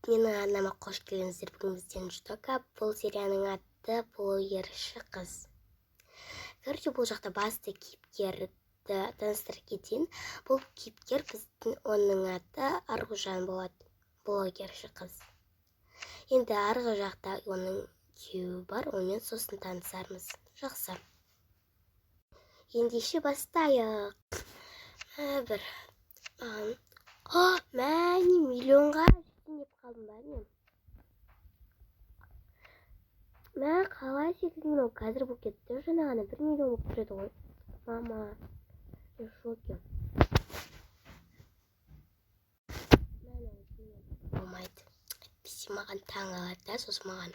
Менің арнама қош келдіңіздер. Бүгін бізден Жутока. Бұл серияның аты «Блогерші қыз». Короче, бұл жақта басты кейіпкерді таныстырып кетейін. Бұл кейіпкер біздің, оның аты Аружан болады. Блогерші қыз. Енді арғы жақта оның күйеуі бар, онымен сосын танысармыз. Жақсы. Ендеше бастайық. Бір мә, не миллионға жетейін деп қалдым ба, не? Мә, қалай 8 миллион қазір болып кетті? Жаңа ғана 1 миллион болып тұр еді ғой. Мама, я в шоке. Болмайды, әйтпесе маған таң алады да, сосын маған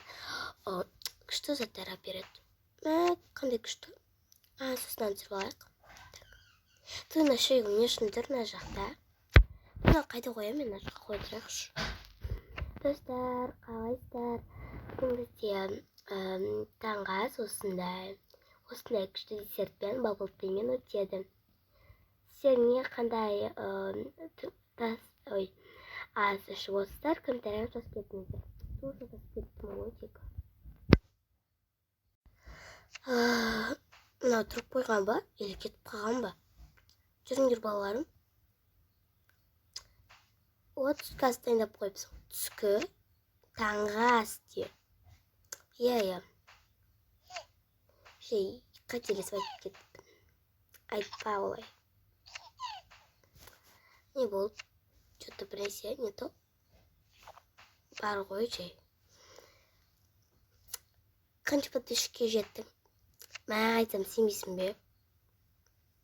күшті заттар алып береді. Мә, қандай күшті. А, сосын түсіріп алайық. Так, ты мына шейгім не үшін тұр мына жақта? Мына қайда қоямын мен? Мына жаққа қоя тұрайықшы. Достар, қалайсыздар? Бүгін бізде таңғы ас осындай осындай күшті десертпен, бабл тимен өтеді. Сіздер не қандай тас, ой, ас ішіп отырсыздар? Комментарийға жазып кетіңіздер. Тоже жазып кеттім ғой тек. Мынау тұрып қойған ба или кетіп қалған ба? Жүріңдер, балаларым. О, түскі ас дайындап қойыпсың. Түскі, таңғы ас де. Иә, жей, қателесіп айтып кеттім. Айтпа олай. Не болды? Че-то бір нәрсе не то бар ғой. Жай, қанша подписчикке жеттің? Мә, айтсам, сенбейсің бе?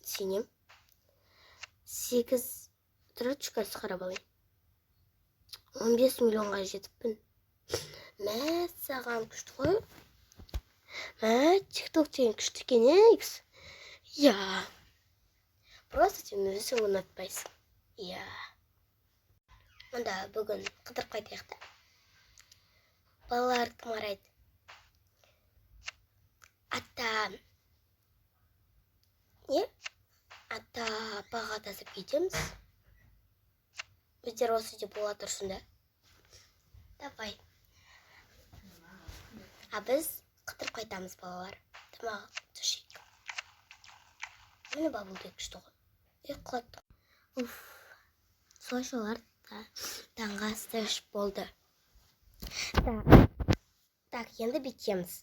Сенем. Сегіз, тұра қазір қарап алайын. 15 миллионға жетіппін. Мәссаған, күшті ғой. Мә, Тик Ток деген күшті екен, иә негізі. Иә, просто сен өзің ұнатпайсың. Иә, онда бүгін қыдырып қайтайық та. Балаларды кім қарайды? Ата не, ата апаға тастап кетеміз. Өздері осы үйде бола тұрсын да. Давай, а біз қыдырып қайтамыз. Балалар, тамақ ішейік. Міне, бабл күшті ғой. Ей, құлаттым. Уф, солайша олар да таңғы асты ішіп болды. Так, так, енді бүйтеміз.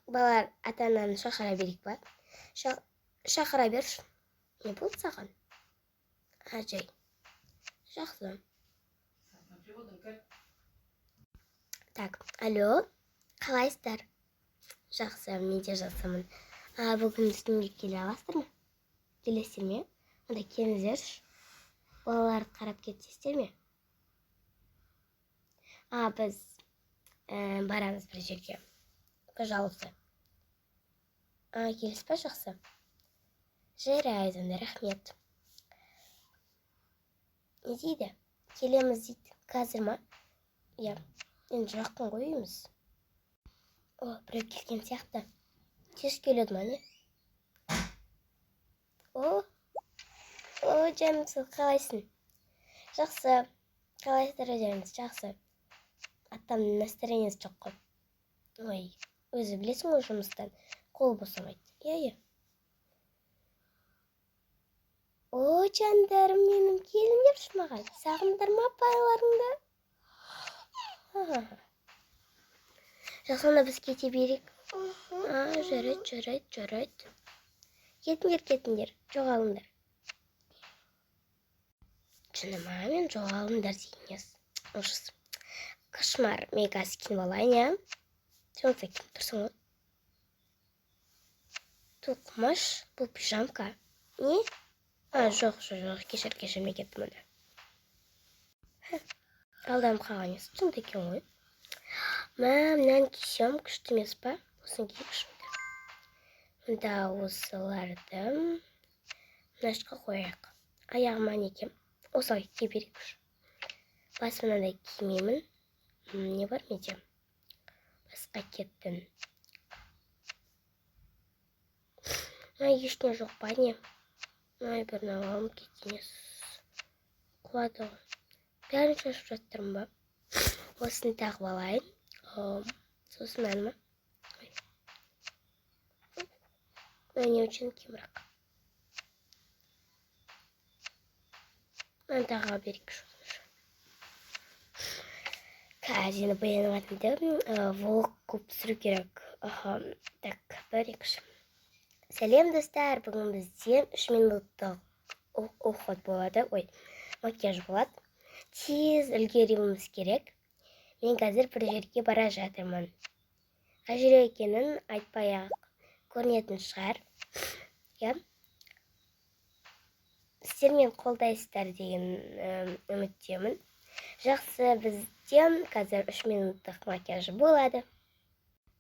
Балалар, ата ананы шақыра берейік па? Шақыра берші. Не болды саған? А, жай. Жақсы. Так, алло, қалайсыздар? Жақсы, мен де жақсымын. А, бүгін біздің үйге келе аласыздар ма? Келесіздер ме? Онда келіңіздерші. Балаларды қарап кетесіздер ме? А, біз барамыз бір жерге. Пожалуйста. А, келесіз ба? Жақсы, жарайды онда, рахмет. Не дейді? Келеміз дейді. Қазір ма? Иә, енді жақын ғой үйіміз. О, біреу келген сияқты. Тез келеді ма, не? О, о, жаным, қалайсың? Жақсы. Қалайсыздар өздеріңіз? Жақсы. Атамның настроениесі жоқ қой. Ой, өзі білесің ғой, жұмыстан қол босамайды. Иә. О, жандарым менің, келіңдерші маған. Сағындыр ма апайларыңды? Жақсы, онда біз кете берейік. А, жарайды, жарайды, жарайды. Кетіңдер, кетіңдер, жоғалыңдар. Шыны мен жоғалыңдар деген. Ужас, кошмар. Мен қазір киініп алайын. Иә, сен онсыз киініп тұрсың ғой. Тоқымаш, бұл пижамка не? А, жоқ, жоқ, жоқ, кешір, кешір, мен кеттім онда. Алданып қалған емес, түсінікті екен ғой. Мә, мынаны кисем, күшті емес па? Осыны киейікші. Онда осыларды мына жаққа қояйық. Аяғыма не киемін? Осылай кие берейікші. Басыма мынандай кимеймін. Не бар менде басқа? Кеттім. Ай, ештеңе жоқ па, не? Ай, бір алғым кеткен. Құлады ғой. Бәрін шашып жатырмын ба? Осыны тағып алайын. Сосын мынаны ма? Мына не үшін екен бірақ? Мынаны таға берейік. Қазір енді боянып влог көп түсіру керек. Аха, так, 1, 2, 3. Сәлем, достар! Бүгін бізде 3 минуттық уход болады. Ой, макияж болады. Тез үлгеруіміз керек. Мен қазір бір жерге бара жатырмын. Қай жер екенін айтпай-ақ көрінетін шығар. Иә. Сіздер мені қолдайсыздар деген үміттемін. Жақсы, бізде қазір 3 минуттық макияж болады.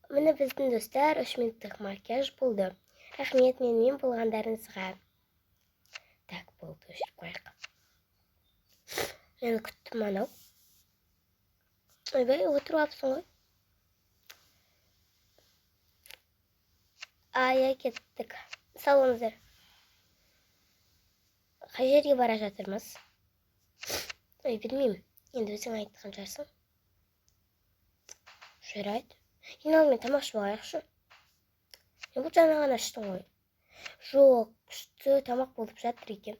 Міне, біздің, достар, 3 минуттық макияж болды. Рахмет менімен болғандарыңызға. Так, болды, өшіріп қояйық. Мені күттім анау. Ойбай, отырып алыпсың ғой. Ай, кеттік. Сау болыңыздар. Қай жерге бара жатырмыз? Ой, білмеймін. Енді өзің айтқан шығарсың. Жарайды. Ең алдымен тамақ ішіп алайықшы. Мен бұл жаңа ғана іштім ғой. Жоқ, күшті тамақ болып жатыр екен.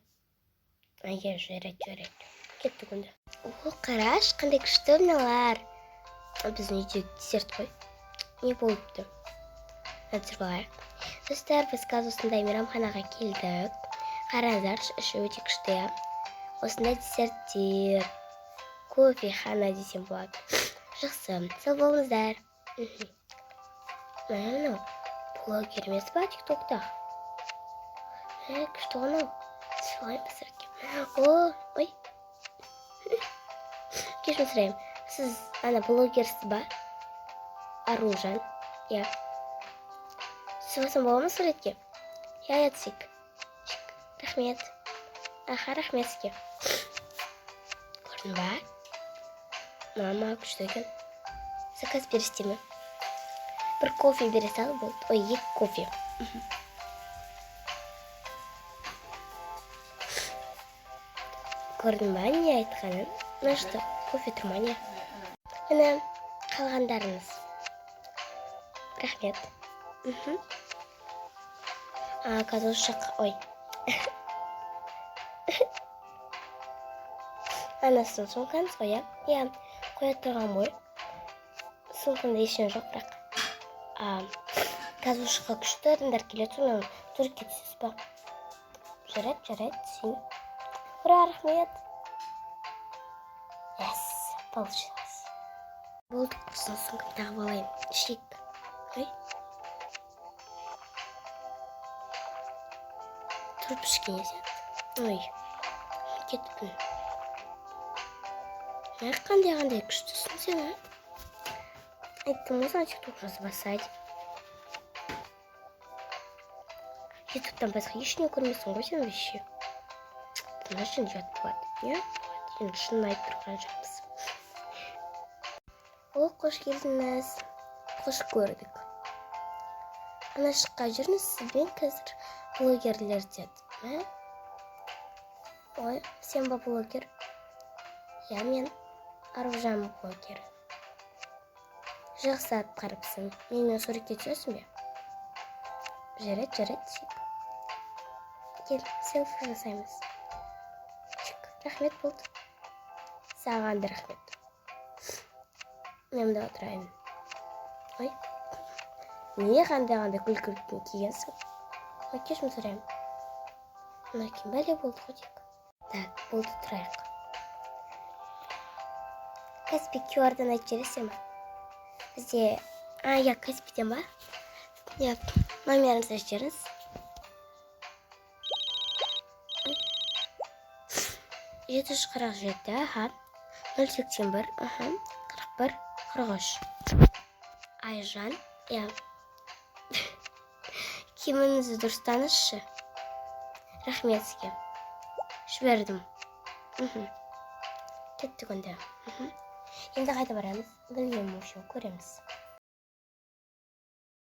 Ай, жарайды, жарайды. Кеттік онда. О, қарашы, қандай күшті мыналар. Біздің үйде десерт қой. Не болыпты? Түсіріп алайық. Достар, біз қазір осындай мейрамханаға келдік. Қараңыздаршы, іші өте күшті, иә. Осындай десерттер, кофехана десем болады. Жақсы, сау болыңыздар. Мынау блогер емес па тиктокта? Күшті ғой мынау. Түсіп алайын ба суретке? О, ой. Кешірім сұраймын. Сіз ана блогерсіз ба? Аружан. Иә. Түсіп алсам бола ма суретке? Иә, иә, түсейік. Рахмет. Аха, рахмет сізге. Көрдің ба? Мама, күшті екен. Заказ бересіздер ме? Бір кофе бере сал, болды. Ой, 2 кофе. Көрдің ба не айтқанын? Мына что, кофе тұр ма не? Міне, қалғандарыңыз. Рахмет. Қазір осы жаққа, ой. Анасының сумкаңыз ғой, иә? Иә, қоя тұрған ғой. Сумкамда ештеңе жоқ бірақ. Қазір осы жаққа күшті адамдар келеді, сонымен суретке түсесіз ба? Жарайды, жарайды, түсейін. Ура, рахмет. Yes, получилось. Болды, құрсын, сумкамды тағып алайын. Ішейік. Ой. Тұрып ішкен сияқты. Ой, кетіппін. Қандай-қандай күштісің сен, а? Айттым ғой саған тикток жазбаса деп. Ютубтан басқа ештеңе көрмейсің ғой сен вообще. Мына үшін ұят болады, не? Енді шынын айтып тұрған жоқпыз. О, қош келдіңіз. Қош көрдік. Ана жаққа жүріңіз, сізбен қазір блогерлер деді. Ой, сен ба блогер? Иә, мен Аружан блогер. Жақсы атқарыпсың. Менімен суретке түсесің бе? Жарайды, жарайды. Кел, селфи жасаймыз. Рахмет, болды. Саған да рахмет. Мен мында отырайын. Ой. Не қандай-қандай күлкіліктен кигенсің? Ой, кешірім сұраймын. Мына киім бәле болды ғой тек. Так, болды, тұрайық. Каспи QR-дан айтып жібересің ба? Бізде, иә, Каспиден ба? Иә, номеріңізді айтып жіберіңіз. 747, аха. 081, аха. 41, 43. Айжан, иә. Киіміңізді дұрыстаңызшы. Рахмет сізге. Жібердім. Кеттік онда. Енді қайда барамыз? Білмеймін, в общем, көреміз.